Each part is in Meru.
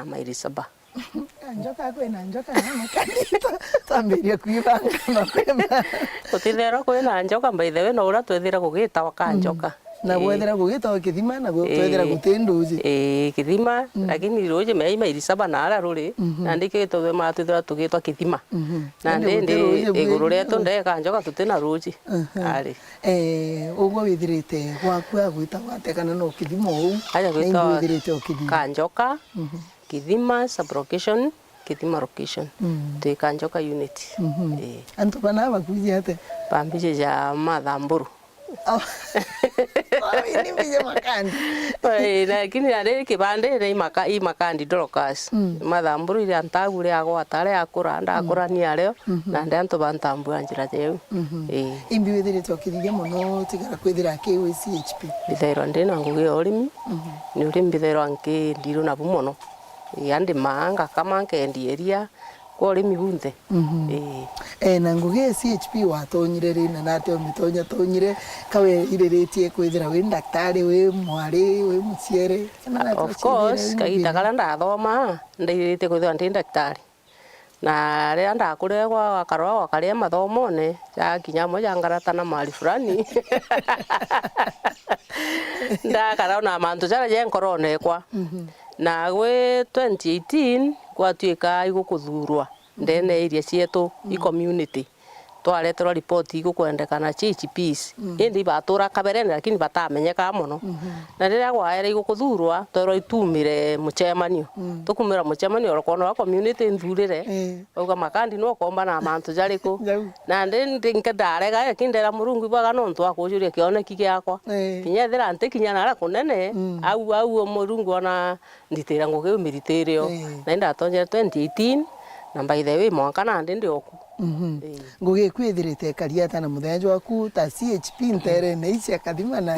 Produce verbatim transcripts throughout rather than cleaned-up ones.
maili saba. Njoka kwina njoka na makandito, twambiria kwibanga mapema. Gutitherwa kwina njoka, by the way, no uria twethira gugitawa Kanjoka. Mm. Na gwethira gugitawa Kithima, na gwe twethira guti nduji. Ii, Kithima, lakini ruji mea i maili saba na aria ruri, nandi kio gitumaga twithirwa tugitwa Kithima. Mhm. Nandi ndi iguru rietu ndee Kanjoka tutina ruji. Aha. Ari. Eh, ugwe withirite gwaku agwitagwa atia kana no Kithima uu? Aja gwitwa Kanjoka. Mhm. Kithima sub-location, Kithima location. Mm. Twi Kanjoka unit. Mhm. Ii. Antu bana bakuji atia? Bambiji ja Mathamburu. Oh. Ni mbiji makandi. Ii, lakini ari kibandi ni imaka-, i makandi Dorcas. Mm. Mathamburu iria ntagu ria gwata aria akura, ndakura ni ario, na ndi antu bantambua njira jeu. Mhm. Ii. Imbi withirite ukithithia mono tigara kwithira ki wi C H P? Mbithairwa ndi na ngugi ya urimi, ni urimi mbithairwa nki ndiru nabu mono. Ii, andimaa, ngakama, nkendia iria, kwa urimi bunthe. Mhm. Ii. Eh, na ngugi ya C H P watonyire ri, na nati umitonya tonyire, ka weririritie kwithira wi ndaktari, wi mwari, wi muciere? Kana nati uciethire wi mubini? Of course, kagita karia ndathoma, ndairiritie kwithirwa ndi ndaktari. Na riria ndakurire gwa, gwakarwa gwakaria mathomone, jakinya amwe jangaratana mahali fulani. Ndakara na mantu jaria je nkorone ekwa. Mhm. Na gwi twenty eighteen gwatuika igukuthurwa ndene ya area cietu, i community. Twareterwa ripoti igukwendekana C H Ps. Mm. Indi ibatura kaberene, lakini batamenyekaa mono. Mhm. Na riria gwaere igukuthurwa, twerwa itumire mucemanio. Mm. Tukumira mucemanio, orokono wa community nthurire. Eh. Bauga, "Makandi, nwe ukomba na mantu jariku?" Jau. Na ndi, ndi, nke ndarega, lakini ndera Murungu ibwega nontu wa kujuria kioneki giakwa. Eh. Kinya ethira ntikinya nara kunene, au, au Murungu ona nditira ngugi iu miritire o. Eh. Na indatonyere twenty eighteen, na by the way, mwanka nandi ndi oku. Mhm. Eh. Ngugi iku ithirite ikari atia na muthenya jwaku ta C H P nterene ici cia Kathima na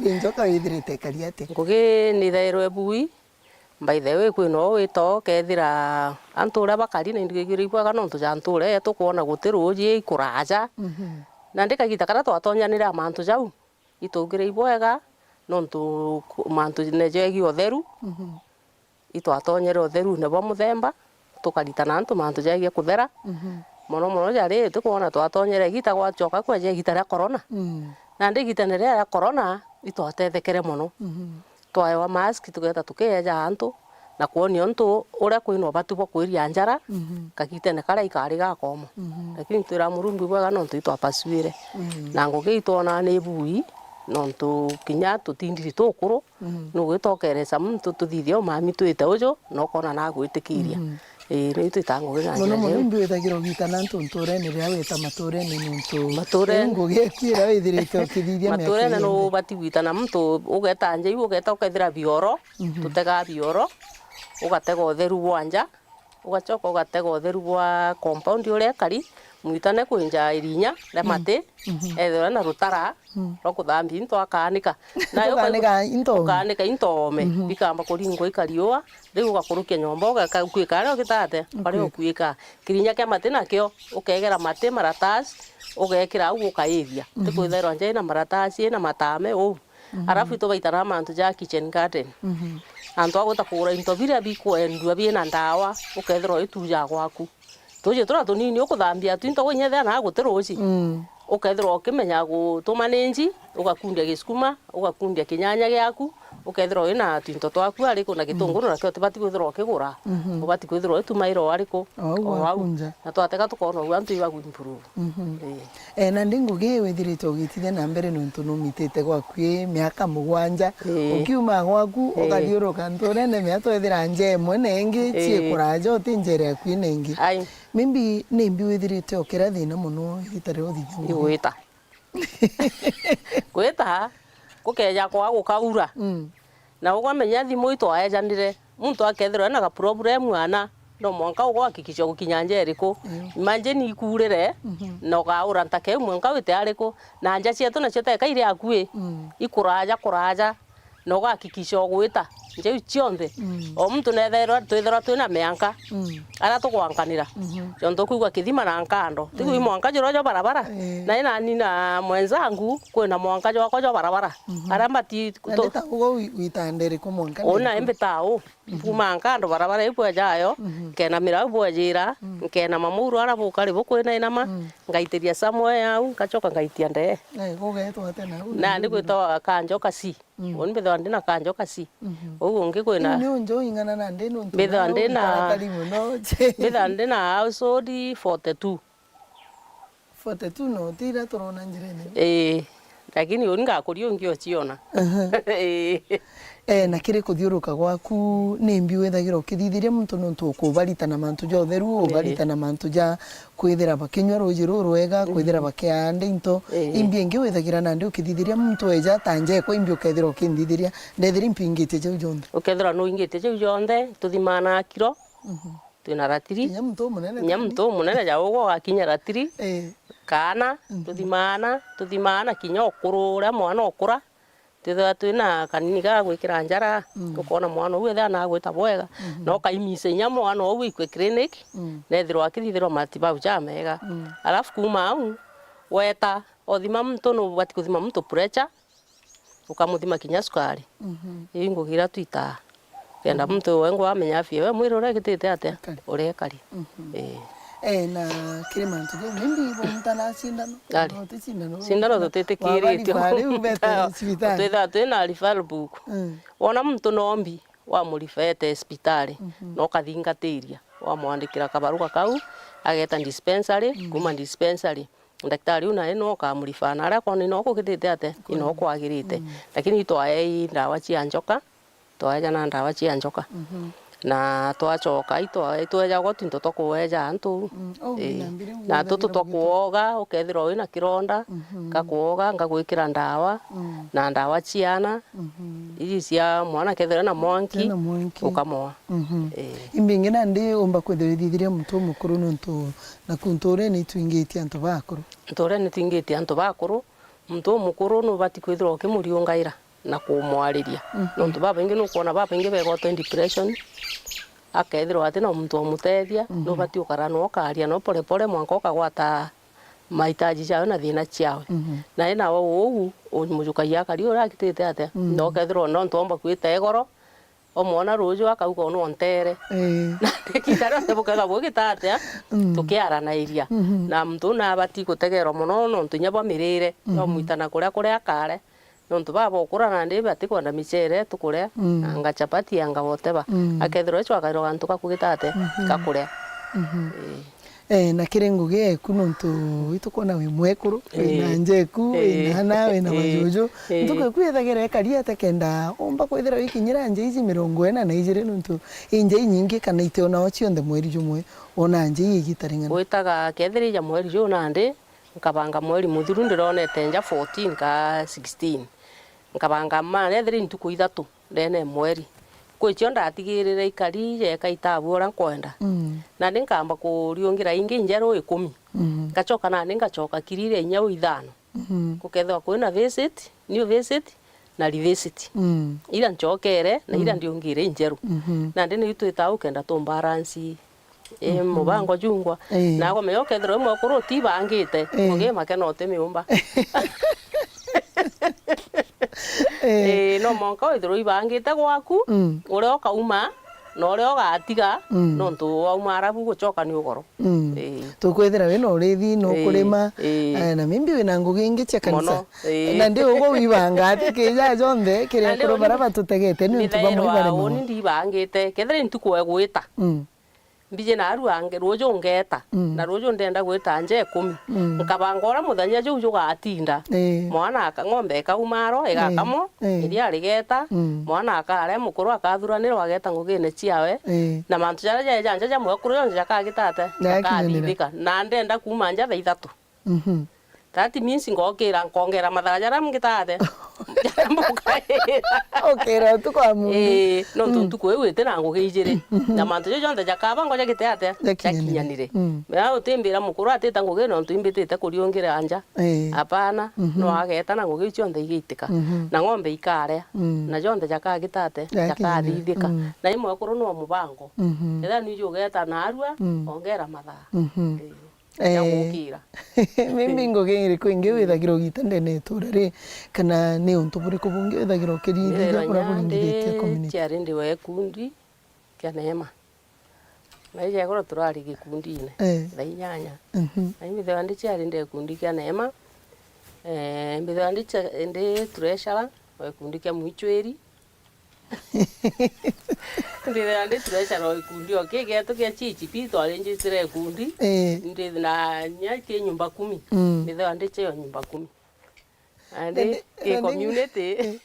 Rinjoka withirite ikari atia? Ngugi nithairwe bui, By the way, kwina uu witoo, ukethira antu uria bakari na indu igiri ibwega nontu ja ntuura yetu, kwona guti ruuji, ikuraja. Mhm. Nandi kagita karia twatonyanire a mantu jau, itugire ibwega nontu ku-, mantu ne jegie utheru, mhm, itwatonyere utherune bwa muthemba, tukaritana antu mantu jegie kuthera. Mhm. Mono mono jari, tukwona twatonyere igita gwachoka kweja igita ria corona. Mm. Nandi igitene riria ria corona, itwatethekere mono. Mhm. Twaewa mask, tugeeta tukieja antu, na kwonia untu uria kwina ubati bwa kwiria njara, mhm, kagitene karia ikari gakomo. Mhm. Lakini twira Murungu ibwega nontu itwapasuire. Mhm. Na ngugi itwonaa ni bui, nontu kinya tutindiri tukuru, mhm, nugwita ukeresa muntu tuthithie umami twite uju, na ukona nagwitikiria. Mhm. Ii, ni twita ngugi na njira jeu. Mono mono imbi withagirwa ugitana antu nturene riria wita maturene nontu maturene, riu ngugi eku iria withirite ukithithia miaka iria indi. Maturene nubati gwitana muntu, ugeta nja iu, ugeta ukethira bioro, mhm, tutegaa bioro, ugatega utheru bwa nja, ugachoka ugatega utheru bwa compound uria ikari, mwitane kwinja irinya ria, mm, mati, mhm, ethirwa na rutara, mm, rwa kuthambia into akaanika. Nayo ukaanika into oome. Ukaanika into oome, mhm, bikamba kuringwa ikariua, riu ugakurukia nyomba, ugaka-, ukwika aria ugitate, ukaria ukuika. Kirinya kia mati nakio, ukegera mati maratasi, ugekira au ukaithia. Mhm. Tikwithairwa nja ina maratasi, ina matame, uu. Mhm. Arafu itubaitana mantu ja kitchen garden. Mhm. Antu a gwita kugura into biria bikwendua biina ndawa, ukethirwa itu ja gwaku. Tuji turia tunini ukuthambia tu into gwinyethia na guti ruuji. Mm. Ukethirwa ukimenya gutumanage, ugakundia gisukuma, ugakundia kinyanya giaku, ukethirwa wina twinto twaku ariku na gitunguru, mm, nakio utibati kwithirwa ukigura. Mhm. Ubati kwithirwa witumaira o ariku, o au. Na twatega tukona uguo antu ibagu improve. Mhm. Ii. Eh, nandi ngugi withirite ugitithia na mbere nontu numitite gwaku ii miaka mugwanja. Ii. Ukiuma gwaku, ii, ukathiuruka nturene miaka twethira nja imwe na ingi, ii, ciikuraja uti njera yaku ina ingi. Ai. Maybe ni mbi withirite ukira thina mono igita riria uthithia ngugi? Igwita. Gwita, gukeja kwa gukaura. Mm. Na ukamenya thimu itwaejanire. Muntu akethirwa ena ga problem ana, no mwanka uguhakikisha gukinya nja iriku. Mm. Imagine ikuurire, mhm, na ukaura ntaka iu mwanka wite ariku. Na nja cietu nacio teka iri akui. Mm. Ikuraja, kuraja. Na ugahakikisha ugwita nja iu cionthe. Mm. O muntu nethairwa, twithirwa twina mianka, mm, aria tugwankanira. Mhm. Jontu ukwigua kithima na nkando. Tigu, mm, i mwanka juria jwa barabara. Eh. Na inani na mwenzangu, kwina mwanka jwakwa jwa barabara. Mhm. Aria mbati. Na tu- ndi ta uguo wi-, witande iriku mwanka? Una iriku? Imbi ta u. Mhm. Mpumaa nkando barabara iu bweja ayo, mhm, nkenamira au bwejira, mm, nkenama muuro ara bukari bukwinainama, mm, ngaitiria somewhere au, ngachoka ngaitia ndee. Eh, gugetwa atia nau? Nandi gwitagwa Kanjoka C. Mm. Uni mbithagwa ndi na Kanjoka C. Mhm. Uu ungi kwina. Ni unjo ing'ana nandi nuntu mbithagwa ndi na, mbithagwa ndi na household forty-two. Forty-two no, ti iria turona njirene? Ii, lakini uni ngakuria ungi uciona. Aha. Ii. Eh, na kiri kuthiuruka gwaku, ni mbi withagira ukithithiria muntu nuntu ukubarita na mantu ja utheru, ii, ubarita na mantu ja kwithira bakinyua ruuji rurwega, ii, kwithira bakiaanda into. Ii. Imbi ingi withagira nandi ukithithiria muntu eja ta njekwa, imbi ukethira ukinthithiria, ndethira impingitie jau jonthe? Ukethira nuingitie jau jonthe, tuthimaana kiro. Mhm. Twina ratiri. Kinya muntu umunene. Kinya muntu umunene ja ugwe ugakinya ratiri. Ii. Kaana, mhm, tuthimaana, tuthimaana kinya ukuru uria mwana ukura. Twithagwa twina kanini ga gwikira njara, mm, ukoona mwana uu ethira nagwita bwega, mhm, na ukaimisa inya mwana uu ikwe clinic, mm, na ethirwa akithithirwa matibabu jamega. Mm. Alafu kuuma au, weta, uthima muntu, nubati kuthima muntu pressure, ukamuthima kinya sukari. Mhm. Iu ngugi iria twitaa. Kenda, mhm, muntu wengwa amenya afya ewe mwiri uria igitite atia? Ekari. Uria ekari. Mhm. Ii. Eh, na kiri mantu jau, maybe bo mutana cindano? Ari. No ti cindano. Cindano tutitikiritio. Wabariba riu bete cibitari. Twithaa twina referral book. Mm. Wona muntu nombi, wamurifete cibitari, mhm, na ukathingatiria, wamwandikira kabaruga kau, ageta dispensary, mm, kuma dispensary, ndagitari uu nae no ukamurifaa, na aria akoona ino kugitite atia, ino kwagirite. Mm. Lakini itwaei ndawa cia njoka, twaeja na ndawa cia njoka. Mhm. Na twacoka, itwa-, itwejagwa twinto twa kueja antu. Mm. Oh, ii, na mbiri na tutu twa kuoga, ukethirwa wina kironda, mhm, ngakwoga, ngagwikira ndawa, mm, na ndawa ciana, mhm, iji cia mwana kethirwa ena mwanki, ena mwanki, ukamoa. Mhm. Ii. Imbi ingi nandi umba kwithirwa ithithiria muntu umukuru nontu naku ntuurene itwingitie antu bakuru. Ntuurene itwingitie antu bakuru, muntu umukuru nubati kwithirwa ukimuriungaira na kumwariria. Mhm. Nontu babaingi nukwona babaingi begwatwa ni depression, akethirwa atina muntu wa mutethia, mhm, nubati ukara noo ukaria noo pole pole mwanka ukagwata mahitaji jawe na thina ciawe. Mhm. Nae nawe uu umujukagia akari uria agitite atia? Mm. Na ukethirwa nontu omba kwita igoro, omwona ruuju akauga, "Uu nontere." Ii. Na igiita rionthe bukaga bugita atia? Mm. Tukiaranairia. Mhm. Na muntu uu nabati gutegerwa mono, nontu inya bwa mirire, mhm, no mwitana kuria kuria akare. Nontu baba ukura nandi batikwenda michere tukuria, mm, anga chapati, anga whatever. Mm. Akethirwa icio akairwa gantu ga kugita atia? Mhm. Ga kuria. Mhm. Ii. Eh, na kiri ngugi eku, nontu itukwona wi mwekuru, wina, ii, nja eku, ii, wina ana, wina, ii, majuju. Ii. Ntuku eku yethagira ikari atia kenda umba kwithira wikinyira nja iji mirongo ina na ijiri, nontu i nja inyingi kana itiona o cionthe mweri jumwe, wona nja ii igita ring'ana? Gwitaga kethira ija mweri juu nandi, nkabanga mweri muthiru ndironete nja fourteen ka sixteen. Nkabanga mma, nethira i ntuku ithatu ndene e mweri. Kwi cio ndatigirire ikari jeeka itabu uria nkwenda. Mm. Nandi nkamba kuriungira ingi injeru ikumi. Mm. Ngacoka nandi ngacoka kiri iria inya u ithano. Mm. Gukethirwa kwina visit, new visit, na revisit. Mm. Ira ncokere, na ira, mm, ndiungire injeru. Mhm. Nandi niu twitaa ukenda tumbaransi. Ii, mhm, mubango jungwa. Ii. Nawe menya ukethirwa wi mwekuru utibangite, ii, ngugi makena uti miumba. Ii. Ii, no mwanka withirwe wibangite gwaku, mm, uria ukauma, na uria ugatiga, mm, nontu wauma arabu gucoka ni ugoro. Mm. Ii. Tukwithira wina urithi, nukurima, ii, ii, eh, na maybe wina ngugi ingi cia kanisa. Mono, ii. Na ndi uguo wibanga ati kija jonthe, kiri akuru baria batutegete ni untu bamwe bari uni ndibangite, kethira i ntuku egwita. Mm. Mbiji narua nge-, ruuju ngeeta, mm, na ruuju ndenda gwita nja ikumi. Mm. Nkabanga uria muthenya juu jugatinda. Ii. Mwana aka-, ng'ombe ikauma aro, igakamwa, ii, ii, iria rigeeta, mm, mwana akaria, mukuru akathuranirwa, ageeta ngugine ciawe. Ii. Na mantu jaria jaeja nja ja mwekuru jonthe jakagita atia? Jakathithika. Na ndenda kuuma nja thaa ithatu. Mhm. That means ngokira, nkongera mathaa jaria mngita atia? Jaria mbukaira. Ukira utuku wa mundu. Ii, nontu, mm, ntuku iu iti na ngugi ijiri. Mhm. Na mantu jau jonthe jakabangwa jagite atia? Jakinyanire. Jakinyanire. Mm. Mea utimbira mukuru atita ngugi nontu imbitite kuriungira nja. Ii. Apana, mhm, no ageeta na ngugi iu cionthe igiitika. Mhm. Na ng'ombe ikaria. Mm. Na jonthe jakagita atia? Jakinyanire. Jakathithika. Mm. Na i mwekuru no mubango. Mhm. Ethira nwiji ugeeta narua, mm, ongera mathaa. Mhm. Ii. Eh, ya gukira. Maybe ngugi iriku ingi withagira ugiita ndene ya itura ri, kana ni untu buriku bungi withagira ukirithithia buria buringithitie community? Ciari ndi wa ikundi, kia Neema. Na ija igoro turari gikundine, eh, thaa inyanya. Mhm. Na imbithagwa ndi ciari ndi gikundi kia Neema. Eh, mbithagwa ndi cia-, ndi treasurer wa gikundi kia Mwichwiri. Mbithagwa ndi treasurer wa gikundi o ki gietu kia C H P, twari njitire gikundi. Eh. Ndi na nya ki nyumba kumi. Mm. Mbithagwa ndi cio nyumba kumi. Andi, indi, ki indi community.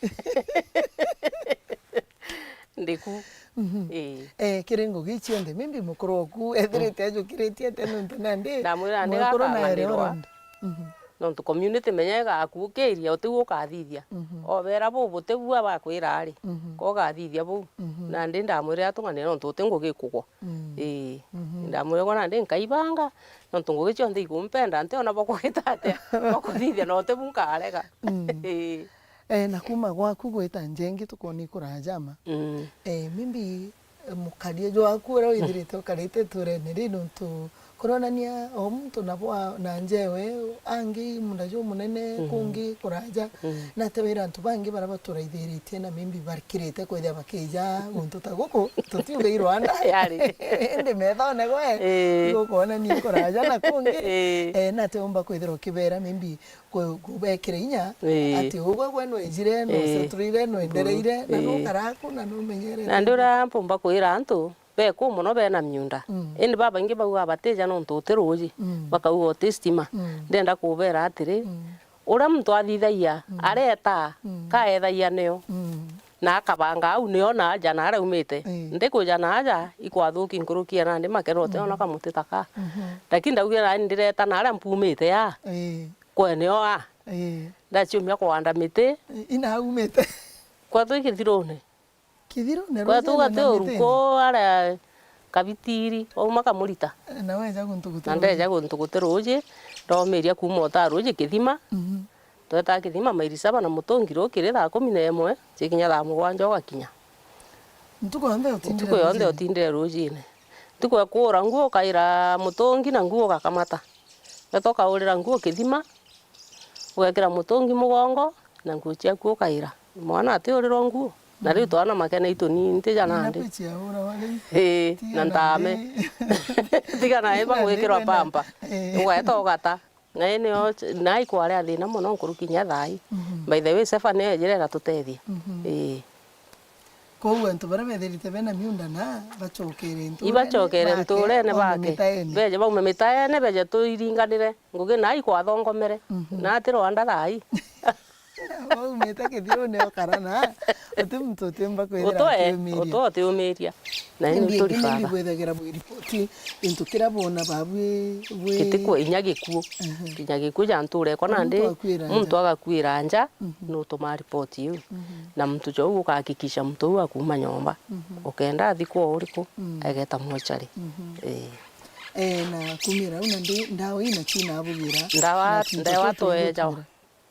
Ndiku. Mhm. Ii. Eh, kiri ngugi cionthe, maybe mukuru oku ethirite ajukiritie atia nontu nandi ndamwira ndi mwekuru na gakaanganirwa. Ere oro ndi. Mhm. Nontu community menya igakuukiria, utiu ukathithia. Mhm. Obera bu buti bua bakwira ari, mhm, ko ugathithia buu. Mhm. Nandi ndamwira atung'anire nontu uti ngugi ikugwa. Mm. Ii. Mhm. Ndamwira gwa nandi nkaibanga, nontu ngugi cionthe ikumpenda, ntiona bwa kugita atia, bwa kuthithia na uti bu nkarega. Mm. Ii. Eh, na kuma gwaku gwita njengi tukoni kuraja ma. Mm. Eh, maybe, eh, mukaria jwaku uria withirite ukarite iturene ri nontu kuronania o muntu nabo a-, na njewe angi munda jumunene, mhm, kungi kuraja. Mm. Na tewira antu bangi baria baturaithiritie na maybe barikirite kwithia bakija guntu ta guku, tutiuge i Rwanda. Yari. Indi methone gwe, ii, igukwonania kuraja na kungi. Ii. Eh, na teumba kwithirwa ukibera maybe ku-, kubekira inya, ii, ati ugwe gwe nwejire, ii, nuceturire, nwendereire, na, ii, nukaraku, na numenyerete. Na ndi uria mpumba kwira antu, beku mono bena miunda. Mm. Indi babaingi bauga batija nontu uti ruuji, mm, bakauga uti stima. Mm. Ndenda kubera atiri, mm, uria muntu athithagia, mm, areta, mm, kaethagia nio. Mm. Na akabanga au nio na aja na aria aumite. Ii. Ndikwija na aja, ikwathuki nkuruki ya nandi makero uti, mm, ona kamuti taka. Mhm. Lakini ndauge nani ndireta na aria mpumite ya. Ii. Kwene o a. Ii. Ndaciumia kuanda miti. I-, ina aumite. Kwethu i Kithirune. Kithirune, kwethu ruuji gati na miti uruko aria Kabitiri, wauma Kamurita. Na weja guntu guti ruuji. Na ndeja guntu guti ruuji, ndomiria kuuma uta ruuji Kithima. Mhm. Tweta Kithima mairi saba na mutungi rukiri thaa kumi na imwe, cikinya thaa mugwanja ugakinya. Ntuku yonthe utindire ruujine? Ntuku yonthe utindire ruujine. Ntuku ya kuura nguo ukaira mutungi na nguo ugakamata. Weta ukaurira nguo Kithima, ugekira mutungi mugongo, na nguo ciaku ukaira. Mwana atiurirwa nguo. Na riu, mm, twana makene itu ni ntija nandi. Ii, na ntame. Tiga na imba gwikirwa pampa. Ii. Ugaeta ugata. Na ii nio, na ikwaria thina mono nkuruki nya thaa ii. Mhm. By the way, Sefa nio ejire iratutethia. Mhm. Ii. Kwou antu baria bethirite bena miunda na bacokere nturene, ibacokere bake, nturene baume bake, mitaene. Beje baume mitaene, beje tuiringanire ngugi na ikwathongomere. Mhm. Na ati Rwanda thaa ii. Waumite Kithirune ukara na uti muntu utiumba kwithira. Utwe, akiumiria. Utwe utiumiria. Na ni indi ingi ni turibaba. Bwithagira bwiripoti into kiria bwona ba bwi, bwi gitikwa inya gikuo. Aha. Kinya gikuo ja nture ko nandi muntu akwira nja. Muntu agakwira nja, mhm, nutuma ripoti iu. Mhm. Na muntu jau ukahakikisha muntu uu akuma nyomba. Mhm. Ukenda athikwa uriku, mhm, ageta mochari. Mhm. Ii. Eh, na kumira au nandi ndawa ina china abugira. Ndawa, na chintu ndawa tuejawa.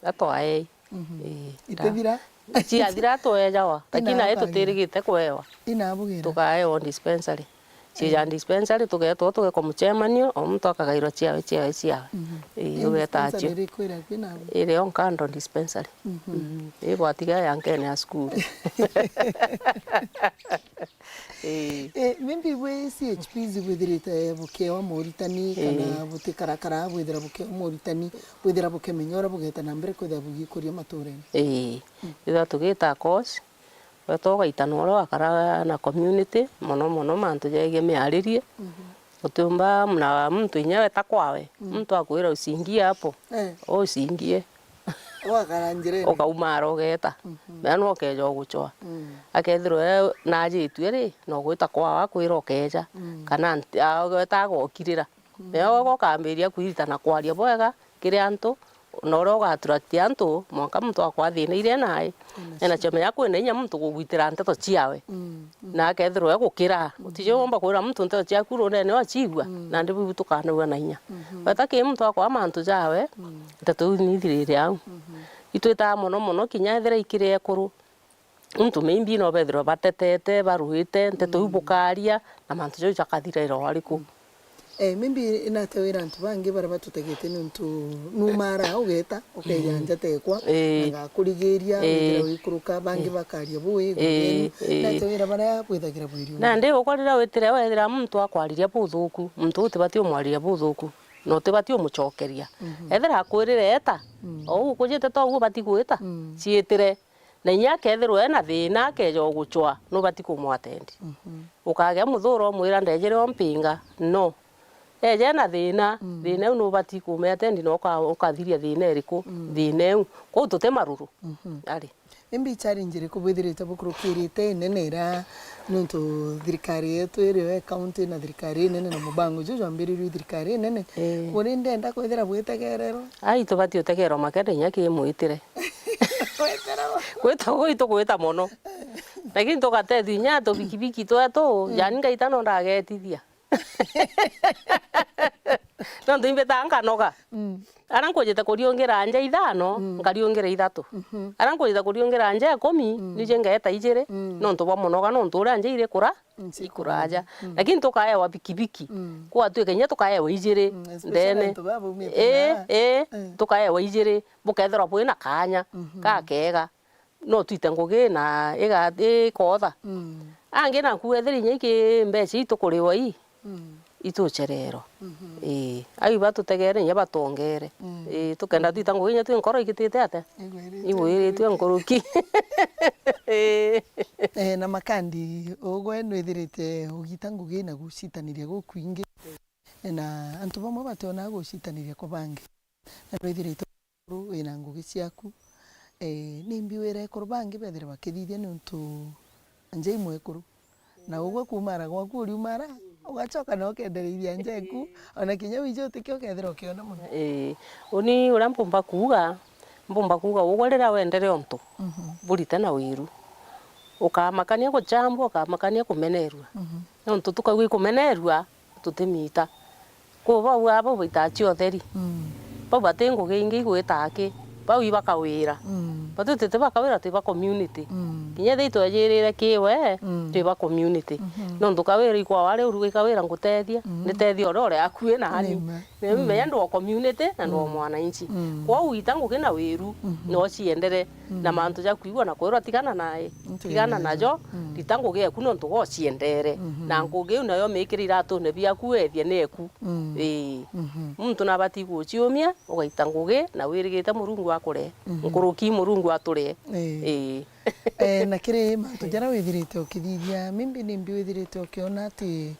Atwaei. Mhm. Ii, itithira? Ciathira twejawa, lakini nai tutirigite kwewa. Inabugira? Tukaewa dispensary. Cija, eh, dispensary, tugetwa tugekwa mucemanio, o muntu akagairwa ciawe, ciawe, ciawe. Mhm. Ii, ugeta acio. Dispensary iriku iria kwinabu? Iri o Nkando dispensary. Mhm. Mhm. Ii, bwatiga ya nkene ya cukuru. Ii. Eh, maybe bwi C H Ps bwithirite bukiewa moritani, ii, kana butikarakara bwithira bukiewa moritani, bwithira bukimenya uria bugeta na mbere kwithira bugikuria maturene? Ii. Mm. Ithwa tugita course, weta ugaitana uria wakara na community, mono mono mantu jegie miaririe. Mhm. Utiumba na muntu inya weta kwawe, mm, muntu akwira usingie hapo, eh, usingie. Ugakara njirene. Ukaumara ugeta. Mhm. Mea no ukeja ugucwa. Mm. Akethirwa we najitue ri, no gwita kwawe akwira ukeja. Mm. Kana nti-, a-, ugeta agokirira. Mm. Mea uga ukambiria kwirita na kwaria bwega kiri antu, na uria uga attract antu, mwanka muntu akwa athina iria nai. Ena cio. Ena cio menya kwina inya muntu kugwitira nteto ciawe. Mm. Mm. Na akethirwa e gukira, mm, uticio womba kwira muntu nteto ciaku runene wacigua, mm, nandi biu tukanauga na inya. Mhm. Weta ki muntu akwa mantu jawe, mm, nteto iu nithirire au. Mhm. Itwitaa mono mono kinya ethira ikiri ekuru. Muntu maybe no bethirwa batetete, baruite, nteto iu, mm, bukaria, na mantu jau jakathira ira wariku. Mm. Eh, maybe nate wira antu bangi baria batutegete niuntu numara ugeta, ukeja njata ekwa, Ii. na ngakurigiria, Ii. withira wikuruka, bangi Ii. bakaria buu, Ii, gugeni. ii. Nate wira baria bwithagira bwiri uria? Nandi ugwe riria witire, wethira muntu akwariria buthuku, muntu utibati umwariria buthuku, na utibati umucokeria. Mhm. Ethira akwirire eta, Mm. o uu ukujite to uu ubati gwita, Mm. ciitire. Na inya akethirwa ena thiina, akeja ugucwa, nubati kumwatendi. Mhm. Ukagea muthuro umwira, "Ndejire umpinga." No. Eja ena thiina, Mm. thiina iu nubati kumiatendi na uka-, ukathiria thiina iriku? Mm. Thiina iu. Kwou tuti maruru. Mhm. Ari. Imbi challenge iriku bwithirite bukurukirite inene ira, niuntu thirikari yetu irio ya county na thirikari inene na mubango juu jwambirirwe i thirikari inene, Ii. kuri ndenda kwithira bwitegererwa? Ai, tubati utegerwa makende inya ki mwitire. Gwita gwitu gwita mono. Lakini tugatethua inya tubikibiki twetu, Mm. jani ngaita no ndagetithia. Nontu imbitaa nkanoga. Mm. Aria nkujite kuriungira nja ithano, Mm. nkariungira ithatu. Mhm. Aria nkujite kuriungira nja ikumi, Mm. nije ngeeta ijiri, Mm. nontu bwa munoga, nontu uria nja iri kura, Nci ikuraja. Mm. Lakini tukaewa bikibiki. Mm. Kwatuika inya tukaewa ijiri Mm, especially ndene. antu baba baumite Ii, na ii, Mm. tukaewa ijiri, bukethirwa bwina kaanya Mhm. gakega. No twite ngugi na iga-, ikootha. Mm. Angi naku wethira inya iki mbeca itukuriwa ii, Mm. itucererwa. Mhm. Ii, au ibatutegere inya batwongere. Mm. Ii, tukenda twita ngugi inya twi nkoro igitite atia? Igwiritwe Igwiritwe nkuruki. Ii. Eh, na makandi, ugwe nwithirite ugita ngugi na gucitaniria gukwingi. Na antu bamwe bationaa gucitaniria kwa bangi. Na nwithirite wina ngugi ciaku. Eh, nimbi wira ekuru bangi bethire bakithithia niuntu nja i mwekuru? Na ugwe kuumara gwaku uriumara, ugacoka na ukendereithia nja eku, ona kinya wiji utikio ukethira ukiona mono. Ii, uni uria mpumba kuuga, mpumba kuuga ugwe riria wendere untu, Mhm. burite na wiru. Ukamakania guchambwa, ukamakania kumenerua. Mhm. Nontu tukauga ikumenerua, tutimita. Kuu bau aa bau baitaa cia utheri. Mm. Bau bati ngugi ingi igwitaa ki. Bau ibakawira. Mm. Batu titi bakawira, twi ba community. Mm. Kinya ethira itwejirire ki we, Mm. twi ba community. Mhm. Nontu kawira ikwao ari uruga ikawira ngutethia, Mm. nitethia uria uri akui nani. Nima. Mimi Mm. menya ndi wa community na ndi wa Mm. mwananchi. Mm. Kwou ita ngugi na wiru, Mhm. no ciendere na Mm. mantu ja kwigua na kwirwa tigana nae. Tigana najo, Mm. rita ngugi eku nontu gociendere. Mhm. Na ngugi iu nayo miikire iratune biaku wethie ni eku. Mm. Ii. Mhm. Muntu nabati guciumia, ugaita ngugi na wirigite Murungu akure. Mhm. Nkuruki Murungu ature. Ii. Ii. Eh, na kiri mantu jaria withirite ukithithia, mimbi nimbi withirite ukiona ati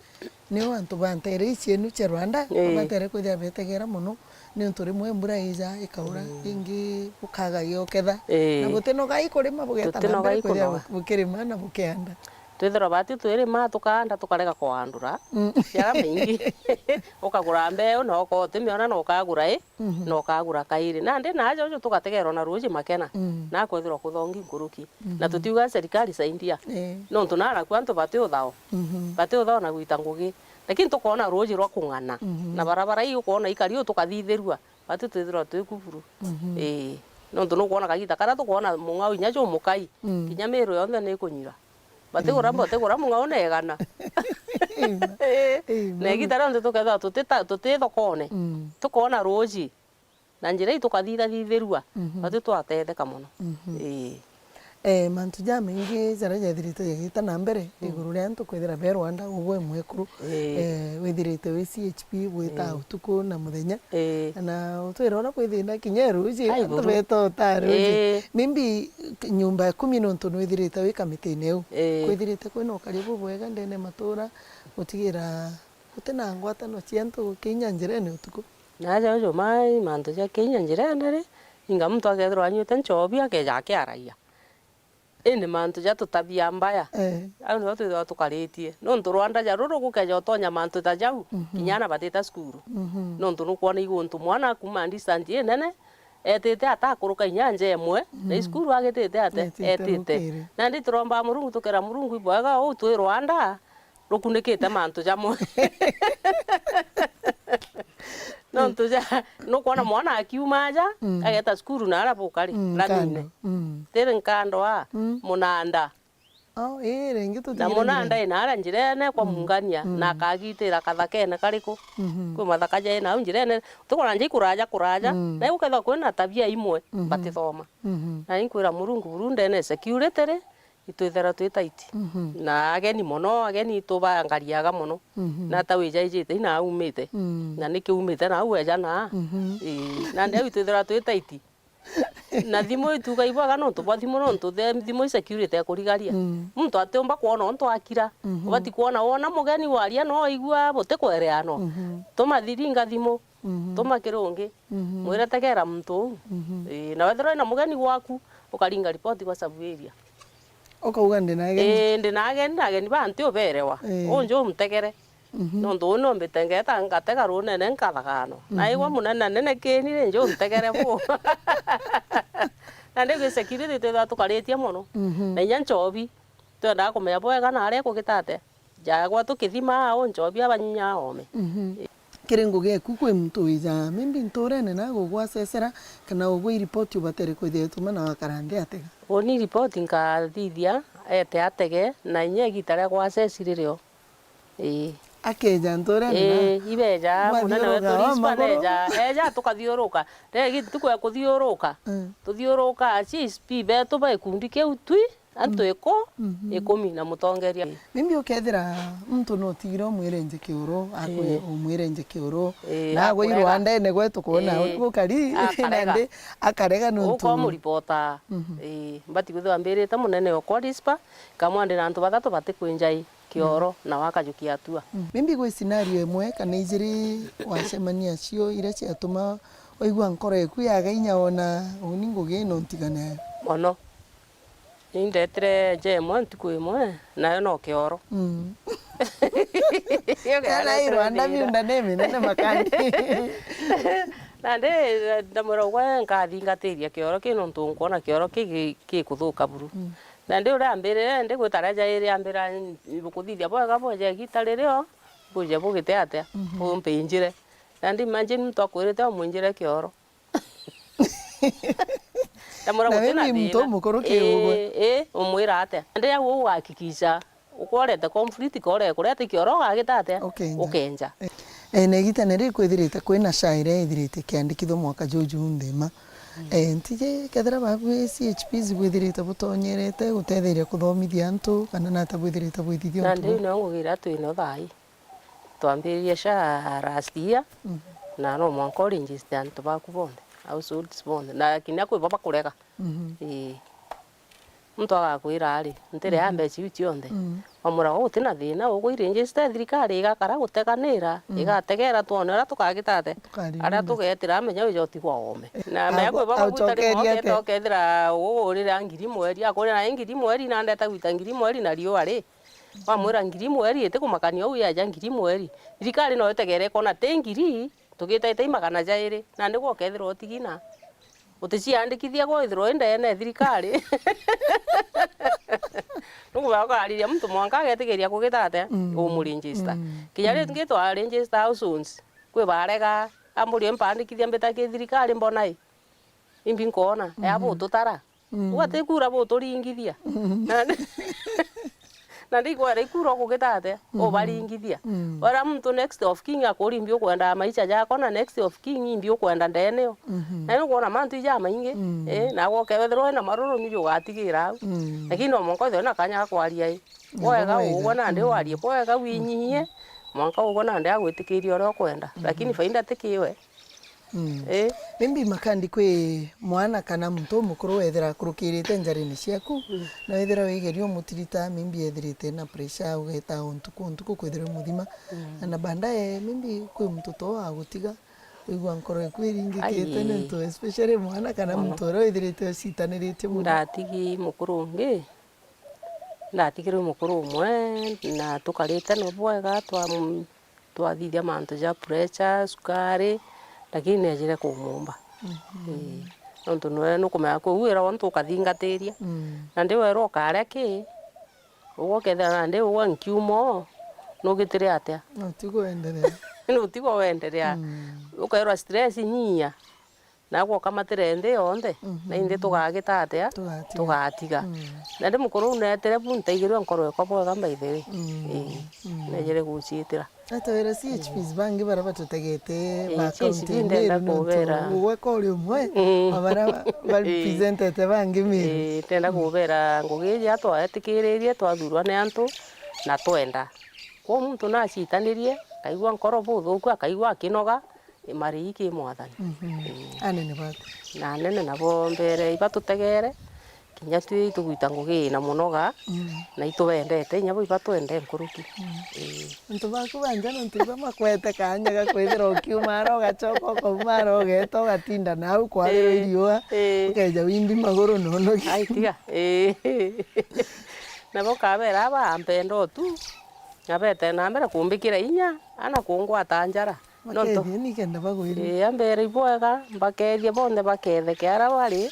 nio antu ba nteere ici cienu cia Rwanda Ii. babatere kwithira betegera mono? Niuntu rimwe mbura ija ikaura, Mm. ringi bukaga gioketha. Ii. Na butinogai kurima, bugeeta na mbere Tutinogai kwithira kunoga. bukirima na bukianda. Twithirwa bati twirima, tukaanda, tukarega kuandura. Mm. Jaria maingi. Ukagura mbeu, na uka-, utimiona, na ukagura i, Mhm. na ukagura kairi. Nandi naaja uju tugategerwa na ruuji makena, Mm. na kwithirwa kuthongi nkuruki. Mhm. Na tutiuga serikali saidia. Ii. Nontu naraku antu bati uthao. Mhm. Bati uthao na gwita ngugi. Lakini tukoona ruuji rwa kung'ana. Mhm. Na barabara ii ukoona ikari uu tukathithirua. Bati twithirwa twi kuburu. Mhm. Ii. Nontu nukwona kagita karia tukoona mung'ao inya jumukai, Mm. kinya miiru yonthe nikunyira. Bati gura, Amen. bati gura mung'ao na igana. Amen. Ii. Amen. Na igita rionthe tukethirwa tutita-, tuti thokone. Mm. Tukoona ruuji. Na njira ii tukathithathithirua, Mhm. bati twatetheka mono. Mhm. Ii. Eh, mantu jamaingi jaria jethirite jagita na mbere, Mm. iguru ria antu kwithira be Rwanda, ugwe mwekuru, Ii. eh, withirite wi C H P, gwita Ii. utuku na muthenya. Ii. Na utwira uria kwithina kinya ruuji, Ai, antu buru. beta utaa ruuji. Ii. Maybe nyumba ikumi nontu nwithirite wi kamitine iu. Ii. Kwithirite kwina ukari bubwega ndene matuura, gutigira gutina ngwatano cia antu kinya njirene utuku. Naja uju mai mantu ja kinya njirene ri, inga muntu akethirwa anyuite nchobi akeja akiaragia. Indi mantu ja tutabia mbaya, Eh. au nio twithirwa tukaritie. Nontu Rwanda ja ruru gukeja utonya mantu ta jau, Mhm. kinya ana batita cukuru. Mhm. Nontu nukwona iguntu mwana akuma distance inene, etite atakuruka inya nja imwe, na i Mhm. cukuru agitite ate? Etite Etite. rukiri. Nandi turomba Murungu, tukera Murungu ibwega uu twi Rwanda, rukunikite mantu jamwe. Nontu ja, nukwona mwana akiuma aja, Mm. ageta cukuru na aria bukari, Mm, ramine. Nkando. Mm. Tiri nkando a, Mm. munanda. Oh, ii, ringi na tutigira muna njirene. Ndai na aria njirene kwa Mm. mungania, Mm. na akagitira kathakene kariku? Mhm. Kwi mathaka jai nau njirene, utikwona nja ikuraja kuraja, Mm. na igukethwa kwina tabia imwe Mhm. batithoma. Mhm. Na inkwira Murungu buru ndene security ri, itwithira twi tight. Mhm. Na ageni mono, ageni tubangariaga mono. Mhm. Na ta wijaijite ina aumite. Mm. Na niki umite na au eja na. Mhm. Ii, nandi au itwithira twi tight. Na thimu ituga ibwega nontu bwa thimu, nontu the thimu i security ekurigaria. Mm. Muntu atiumba kwona untu akira. Mhm. Ubati kwona wona mugeni waria no igua butikwereanwa. Mhm. Tuma thiringa thimu. Mhm. Tuma kiri ungi. Mhm. Mwire tegera muntu uu. Mhm. Ii, na wethirwa ina mugeni gwaku, ukaringa ripoti kwa sub area. Ukauga ndi na ageni? Ii, ndi na ageni, na ageni ba nti uberewa. Ii. Unju umtegere. Mhm. Nontu uu nombite ngeta ngatega runene nkathaganwa. Na igwa Mhm. munene nene kini ri nju ntegere bu. Na ndi gwi security twithwa tukaritie mono. Mhm. Na inya nchobi, twendaga kumenya bwega na aria kugitate. Jagwa tukithima au nchobi abanyinya ome. Mhm. Kiri ngugi eku kwi muntu wija maybe nturene na gugwacecera kana ugwe iripoti ubatere kwithia ituma na wakara nthi atega? Uni ripoti nkathithia ete atege na inya igita ria gwaceci ririo. Ii. Akeja nturene na Ii, ibeja munene wetu Rispa neja, eja tukathiuruka. Regi ntuku ya kuthiuruka. Mm. Tuthiuruka C S P betu ba gikundi kiu twi, antu Mm. iku, Mhm. ikumi na mutongeria. Maybe ukethira muntu no utigire umwire nje kiuru, akwi Ii. umwire nje kiuru. Ii, na agwe akurega. Rwandene gwetu kuona Ii. gukari, Akarega. Nandi akarega nontu. Ukomuripota. Mhm. Ii, mbati kwithirwa mbirite munene okwa Rispa, kamwandi na antu bathatu batikwinja ii. Kioro, na wakajukia hatua. Mm. Maybe gwi scenario imwe kana ijiri wacemania cio iria ciatuma waigua nkoro eku yaga inya ona uni ngugi ino ntigane nayo? Mono. Ni ndetire nja imwe ntuku imwe, nayo no kioro. Mm. Iyo Kana kiaretire irwanda thina. Miunda ni minene makani. Nandi ndamwira ugwe nkathingatiria kioro ki nontu nkwona kioro ki gi-, gikuthuka buru. Mm. Nandi uria ambirire ndi gwita aria jairi ambira, "Bukuthithia bwega bweja igita ririo, buje bugite atia, Mhm. bumpinjire." Nandi imagine muntu akwirite umwinjire kioro. Ndamwira, Na guti na maybe muntu thina. Umukuru ki ugwe? Ii, ii, umwira atia? Nandi au ugakikisha Ukorete conflict, kore kurete kioro ugagita atia? Ukenja. Ukenja. Eh, na igitene riu kwithirite kwina SHA iria ithirite ikiandikithua mwaka juju nthima. Mm. Eh, ntiji kethira babu C H Ps bwithirite butonyerete gutetheria kuthomithia antu, kana nata bwithirite bwithithia Na untu ndiu buu? No ngugira twino thai. Twambiririe SHA last year, Mhm. na no mwanka uregister antu baku bonthe, households bonthe. Na kinya kwi bo bakurega. Mhm. Ii. Muntu agakwira ari, "Ntire ya Mhm. mbeca iu cionthe." Mm. Wamwira, "Guti na thina, ugwiregister, thirikari igakara guteganira, Mm. igategera twone uria tukagita atia. Tukarindira. Aria tugetira amenya wija utigwa oome." Na Agwa-, mea kwi baba gwita rimwe aucokeria uketa atia? Ukethira ugurira ngiri mweri, akwira, "Nai ngiri mweri, na ndeta gwita ngiri mweri na riua ri?" Wamwira, "Ngiri mweri, itikumakania uu yaja ngiri mweri. Thirikari no itegere ikona ti ngiri, tugitaite i magana jairi, nandi gwe ukethirwa utigina." Uticiandikithia gwe withirwa wi ndeene ya thirikari. Nukumenya ukariria muntu mwanka agetikiria kugita atia? Mm. Umuregister. Mm. Kinya Mm. ringi twaregister households, kwi barega, amburie mpandikithia mbita ki thirikari mbona i? Imbi nkwona, ya Mhm. bututara. Mm. Ugati kura buturingithia. Mm. Na, na ndikwera ikura ukugita atia? Mm. Ubaringithia. Mm. Wera muntu next of kin akuria imbi ukwenda maisha jako, na next of kin imbi ukwenda ndeene yo. Mhm. Na nukwona mantu ija jamaingi. Mm. Eh, na gwe ukethirwa wina maruru ni ugatigira au. Mm. Lakini no mwanka withirwe na kanya ga kwaria i. Nabo Wega bwega. Ugwe nandi Mm. warie bwega winyihie. Mm. Mwanka ugwe nandi agwitikiria uria ukwenda. Mhm. Lakini faida ti kiwe. Mm. Eh. Maybe makandi kwi mwana kana muntu umukuru wethira akurukirite njarine ciaku, Mm. na wethira wigeria umutirita, maybe ethirite na pressure, ugeta o ntuku o ntuku kwithirwa muthima. Mm. Na baadaye maybe kwi muntu to agutiga, wigua nkoro eku iringikite Aye. Nontu especially mwana kana Mono. Muntu uria withirite ucitaniritie muno. Ndatigi mukuru ungi, ndatigirwe mukuru umwe, na tukarite no bwega, twa Twathithia mantu ja pressure, sukari, lakini nejire kumumba. Mhm. Ii. Nontu nwe nukumenya kwi wira wontu ukathingatiria. Mm. Nandi wera ukaria ki? Ugwe ukethira nandi ugwe nkiuma o, nugitire atia? Nutigo wenderea. Nutigo wenderea. Mm. Ukairwa stress nyia. na gwokamatire nthi yonthe, mhm, na indi tugagita atia? Tugatiga. Tugatiga. Mm. Na ndi mukuru uu neetire bu, ntaigirwe nkoro ekwa bwega, by the way. Mm. Ii. Mm. Neejire guciitira. Atwira C H Ps bangi baria batutegete, ii, ba C H P county ndenda Meru, nontu kubera. Ugwe kori umwe, mm, wa baria ba-, ba-, ii, representete bangi Meru. Ii, ndenda, mm, kubera ngugi iji atwaetikiririe, twathurwa ni antu, na twenda. Kwou muntu nacitanirie, akaigua nkoro buthuku, akaigua akinoga, marii ki Mwathani. Mhm. Ii. Anene baku? Na anene nabo mbere ibatutegere, kinya twi itugwita ngugi ii na munoga, mm, na itubendete, inya bo ibatwende nkuruki. Mm. Ii. Antu baku ba nja nontu iba makwete kanya ga kwithira ukiuma ara ugacoka ukauma ara ugeeta ugatinda nau kwagirwa, ii, iriua, ii, ukeeja wimbi maguru nono. Ai, tiga. Ii. Nabo kabera aba ampenda utu, na bete na mbere kumbikira inya, ana kungwata njara. Nontu, makethie nikenda bagwirua. Ii, ambere ibwega, mbakethie bonthe baketheke ara bari,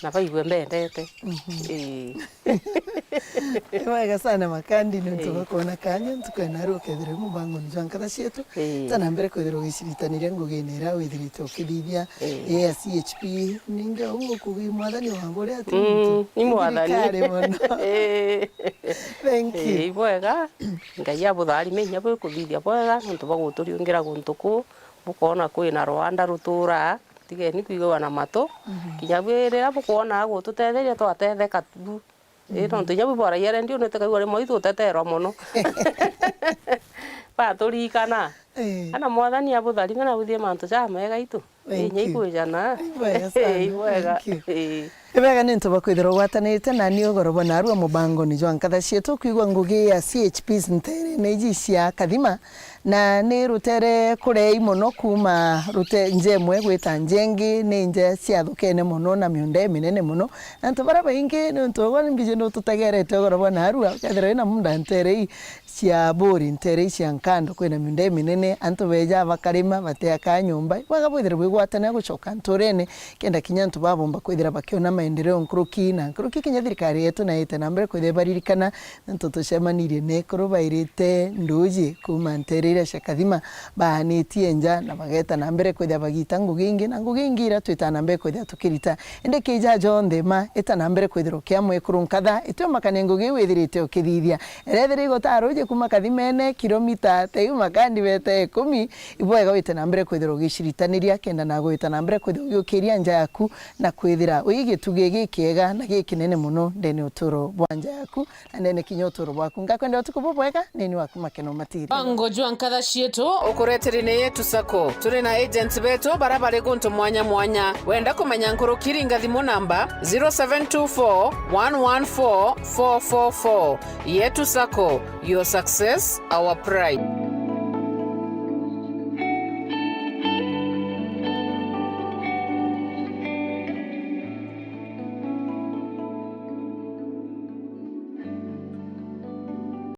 na baigue mbendete. Mhm. Ii. Ni bwega sana Makandi, nontu, ii, bakwona kanya ntuku ya naru ukethirwa wi mubangoni jwa nkatha cietu. Ii. Tana mbere kwithirwa ugiciritaniria ngugine iria withirite ukithithia, ii, ya C H P. Ningi uu ukugi Mwathani wagure ati, mm, muntu ni Mwathani. Thirikari mono. Ii. Thank you. Ii, ibwega. Ngai abutharime inya bwikuthithia bwega, nontu bwa guturiungira guntu kuu, bukoona kwina rwanda ruturaa, tigeni kwigua na matu, mhm, kinya bwi riria bukwona gututetheria twatetheka tu. Ii, mhm, nontu inya bwi bwaragia redio nitikaigua rimwe ituteterwa mono. Baturikana. Ii. Ana Mwathani abutharime na buthie mantu jamega itu. Thank you. Inya ikwijana. Ibwega sana. Ibwega. Thank you. Ii. Ibwega ni ntu bwa kwithirwa ugwatanirite nani ugoro bwa narua mubangoni jwa nkatha cietu kwigua ngugi ya C H Ps nterene iji cia Kathima, na ni rutere kurei mono kuuma rute-, nja imwe gwita nja ingi, ni nja ciathukene mono na miunda iminene mono. Na antu baria baingi ni untu ugwe ni mbiji ni ututegerete ugoro bwa narua, ukethirwa wina munda ntere ii, cia Buri, ntere ii cia Nkando, kwina miunda iminene, antu beeja bakarima, bateakaa nyomba. Ibwega bwithire bwigwatania gucoka nturene, kenda kinya antu babomba kwithira bakiona maendeleo nkuruki na nkuruki. Kinya thirikari yetu naite na mbere kwithira ibaririkana, nontu tucemanirie na ekuru bairite nduuji kuuma ntere iria cia Kathima, baanitie nja na bageeta na mbere kwithira bagiita ngugi ingi, na ngugi ingi iria twitaa na mbere kwithira tukirita. Indi kiija jonthe ma, ita na mbere kwithirwa ukia mwekuru nkatha, itiomakania ngugi iu withirite ukithithia. Erethira igutaruji kuuma Kathimene, kilomita ta iu Makandi beta ikumi, ibwega wite na mbere kwithirwa ugiciritaniria, kenda na gwita na mbere kwithirwa ugiukiria nja yaku, na kwithira wi gitugi gikiega na gikinene mono ndene uturo bwa nja yaku, na ndene kinya uturo bwaku. Ngakwenda utuku bubwega, nini waku Makeno Matiri. Bango jwa nkatha cietu. Ukureteri ni Yetu Sacco. Turi na agents betu bara bari guntu mwanya mwanya. Wenda kumenya nkuruki, ringa thimu namba zero seven two four one one four four four four. Yetu Sacco, your success, our pride.